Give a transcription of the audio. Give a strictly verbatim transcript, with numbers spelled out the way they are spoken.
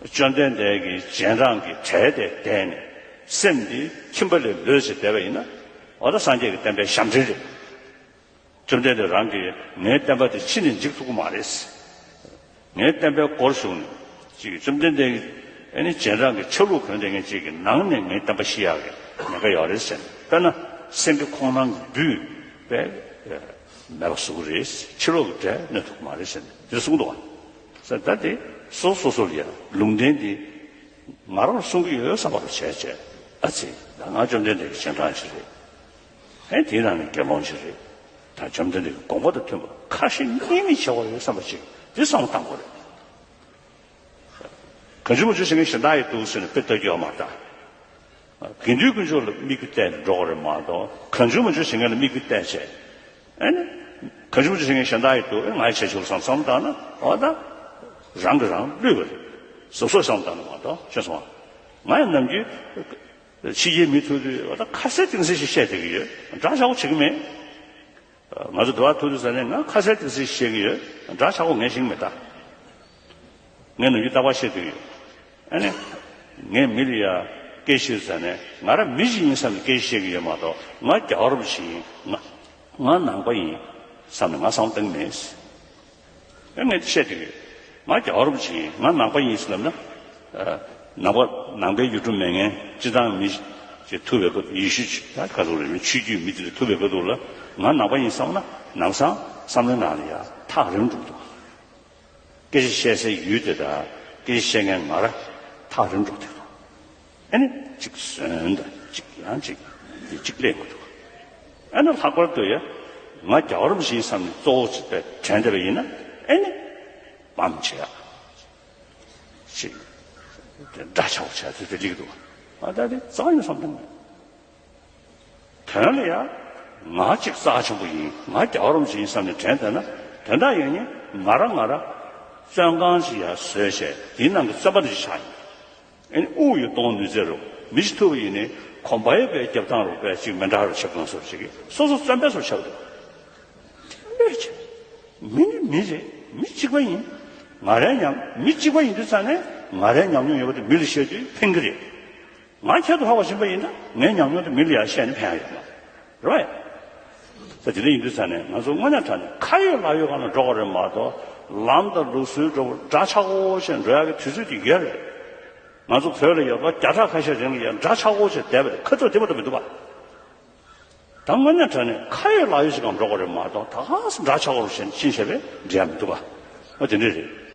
བཅོམ་ལྡན་འདས་ཀྱིས་རྗེས་འབྲང་གི་གྲལ་དེར་བསྡད་ནས་སེམས་འདི་ཁྱིམ་པ་ལས་ལོས་བྱས་བསྡད་པ་ཡིན་ན། འོ་ད་སངས་རྒྱས་ཀྱི་བསྟན་པའི་ཞབས་འདྲེན་རེད། བཅོམ་ལྡན་འདས་རང་གིས་ངའི་བསྟན་པ་དེ་ཕྱི་ནས་འཇིག་ཐུབ་ཀྱི་མ་རེད། ངའི་བསྟན་པའི་སྒོར་ཞུགས་ནས་ཅིག་བཅོམ་ལྡན་འདས་ཀྱིས་ཨ་ནི་རྗེས་འབྲང་གི་ཆ་ལུགས་གོན་བསྡད་མཁན་ཅིག་གི་ནང་ནས་ངའི་བསྟན་པ་ཤི་ཡག་གི་ཉེན་ཁ་ཡོད་རེད་ཟེར་ནས། དཔེར་ན་སེང་གེ་ཁོང་རྣམས་ཀྱི་སྦུལ་པས་མེད་པ་བཟོ་གི་རེད། ཕྱི་ལོགས་ཀྱི་འབྲས་གནོད་ཐུབ་ཀྱི་མ་རེད་ཟེར་ནས་དེ་གསུངས་འདུག་བ། ཟེར་ད་དེ་སོ་སོ་སོ་ལ་ཡ་ལུང་བསྟན་འདི་ང་རང་གསུང་གི་ཡོད་བསམ་པ་རུ་བྱས་བྱས། ཨ་ཙི། ད་ང་བཅོམ་ལྡན་འདས་ཀྱི་རྗེས་འབྲང་ཞིག་རེད། ཨེ་དེའི་ནང་ནས་དགེ་སློང་ཞིག་རེད། ད་བཅོམ་ལྡན་འདས་ཀྱི་དགོངས་པ་དང་མཐུན་པ་ཁ་ཞེ་གཉིས་མེད་བྱེད་དགོས་རེད་བསམ་པ་ཅིག་དེ་བསམ་བློ་བཏང་དགོས་རེད། གང་བྱུང་མང་བྱུང་བྱེད་མཁན་གཞན་དག་ཡིན་འདུག་ཟེར་ནས་དཔེ་ལྟ་རྒྱུ་ཡོད་མ་རེད་ད། དགེ་འདུན་དཀོན་མཆོག་ལ་མིག་དཔེ་གཏད་ནས་འགྲོ་དགོས་རེད་མ་གཏོགས། གང་བྱུང་མང་བྱུང་བྱེད་མཁན་ལ་མིག་དཔེ་གཏད་བྱས། ཨེ་ནི། གང་བྱུང་མང་བྱུང་བྱེད་མཁན་གཞན་དག་ཡིན་འདུག་ཨེ་ང་ཡི་བྱས་ཆོག་བསམ་བསམ་བཏང་ན། འོ་ད་རང་གིས་རང་བསླུས་པ་རེད། གཟབ་གཟབ་བསམ་བཏང་ན་མ་གཏོགས། ཤེས་སོང་ང་། ང་ཡང་ནམ་རྒྱུན་ཕྱི་རྒྱལ་མི་ཐུག་དུས་འོ་ད་ཁ་གསལ་གཏིང་གསལ་ཞིག་བཤད་བསྡད་ཀྱི་ཡོད། འདྲ་ཆགས་པོ་བྱེད་ཀྱི་མེད། ང་ཚོ་འདི་བར་ཐུག་དུས་ཙ་ནས་ང་ཁ་གསལ་གཏིང་གསལ་ཞིག་བཤད་ཀྱི་ཡོད། འདྲ་ཆགས་པོ་ངས་བཤད་ཀྱི་མེད་ད། ངས་ནམ་རྒྱུན་རྟག་པར་བཤད་དུས་ཡོད། ཨ་ནི། ངས་མི་ལ་ཡ་སྐད་ཆ་བཤད་ཙ་ནས་ང་རང་མི་ཞིག་ཡིན་བསམ་ནས་སྐད་ཆ་བཤད་ཀྱི་ཡོད་མ་གཏོགས། ང་རྒྱལ་བ་རིན་པོ་ཆེ་ཡིན། ང་ང་ནང་པ་ཡིན་བསམ་ནས་ང་བསམ་བློ་བཏང་གི་མེད། ཨ་ངས་བཤད་དུས་ཡོད། ང་རྒྱལ་བ་རིན་པོ་ཆེ་ཡིན། ང་ནང་པ་ཡིན་ཟེར་ལབ་ན། ཨ། ནང་པ་ནང་པའི་ཡུལ་གྲུ་མེད་མཁན་སྤྱིར་བཏང་མི་ཞིག་ཐུག་པའི་སྐབས། ཡེ་ཤུ་ད་ག་ཚོད་རེད། ཆོས་བརྒྱུད་མི་དེ་འདྲ་ཐུག་པའི་སྐབས་དུས་ལ་ང་ནང་པ་ཡིན་བསམ་ན་ནམ་སང་བསམ་བློའི་ནང་ལ་ཡ་ཐག་རིང་འགྲོ་འདུག་སྐད་ཆ་བཤད་སའི་ཡུལ་དེ་དང་སྐད་ཆ་བཤད་མཁན་ང་རང་ཐག་རིང་འགྲོ་བསྡད་འདུག་ཨ་ནི་གཅིག་ཟོན་དང་གཅིག་ཡང་གཅིག་འདི་གཅིག་སླེབས་མི་འདུག་ཨ་ནི་ལྷག་པར་དུ་ཡ་ང་རྒྱལ་བ་རིན་པོ་ཆེ་ཡིན་བསམ་ནས་གཙོ་བོ་བྱས་དྲན་བསྡད་པ་ཡིན་ན། ཨ་ནི་བམ་བྱེད་ཡག་ཅིག་འདྲ་ཆགས་པོ་བྱས་ཚུལ་དེ་སླེབས་འདུག་ཨ་ད་དེ་རྩ་བ་ནས་བསམ་བཏང་མེད། དོན་ལ་ཡ། ང་གཅིག་རྩ་ཆེན་པོ་ཡིན། ང་རྒྱལ་བ་རིན་པོ་ཆེ་ཡིན་བསམ་ནས་དྲན་བསྡད་ན། དོན་དག་ཡིན་ནི་ང་རང་ང་རང་བཙོན་ཁང་ཞིག་ཡར་བཟོས་བྱས་དེའི་ནང་གི་བཙོན་པ་དེ་ཆགས་ཡིན། ཨ་ནི་དབུགས་ཡོད་གཏོང་ནུས་ཚད་རུ་མི་ཞིག་ཐུག་པ་ཡིན་ནི་གོམ་པ་ཡོད་པའི་རྒྱབ་ཐང་རུ་པས་ཅིག་མི་འདྲ་རུ་ཆགས་གང་སོར་ཞིག་གིས་སོ་སོ་བཙོན་པའི་སོར་ཆགས་འདུག་དེ་འདྲ་བྱས། མི་ནི་མི་རེད། མི་གཅིག་པ་ཡིན། ང་རའི་ཉམས་མི་གཅིག་པ་ཡིན་དུས་ཙ་ནས་ང་རའི་ཉམས་མྱོང་ཡོད་པ་དེ་མི་ལ་བཤད་དུས་ཕན་གྱི་རེད། ང་ཁྱད་དུ་འཕགས་པ་ཡིན་པ་ཡིན་ན་ངའི་ཉམས་མྱོང་དེ་མི་ལ་ཡང་བཤད་ནས་ཕན་ཡག་ཡོད་མ་རེད་པ། ད་དེ་འདྲ་ཡིན་དུས་ཙ་ནས་ང་ཚོ་དངོས་གནས་དྲང་གནས་ཁ་ཡོད་ལག་ཡོད་སྒང་ལ་འགྲོ་དགོས་རེད་མ་གཏོགས། ལམ་དང་ལུགས་སྲོལ་འདྲ་པོ་འདྲ་ཆགས་པོ་བྱས་འགྲོ་ཡག་གི་དུས་ཚོད་དེ་ཡོད་རེད། ང་ཚོ་བོད་ལ་ཡོད་པ་བརྒྱ་ཕྲག་ཁ་ཤས་རིང་ལ་ཡང་འདྲ་ཆགས་པོ་བྱས་བསྡད་པ་རེད། ཁ་ཚོད་དེ་མ་གཏོགས་མི་འདུག་པ། ད་དངོས་གནས་དྲང་གནས་ཁ་ཡོད་ལག་ཡོད་ཅིག་གང་འགྲོ་དགོས་རེད་མ་གཏོགས། ད་ག་སེ་འདྲ་ཆགས་པོ་བྱས་ཕྱིན་བྱས་པས་འགྲིག་ཡག་མི་འདུག་པ། ཨོ་དེ་འདྲ་རེད།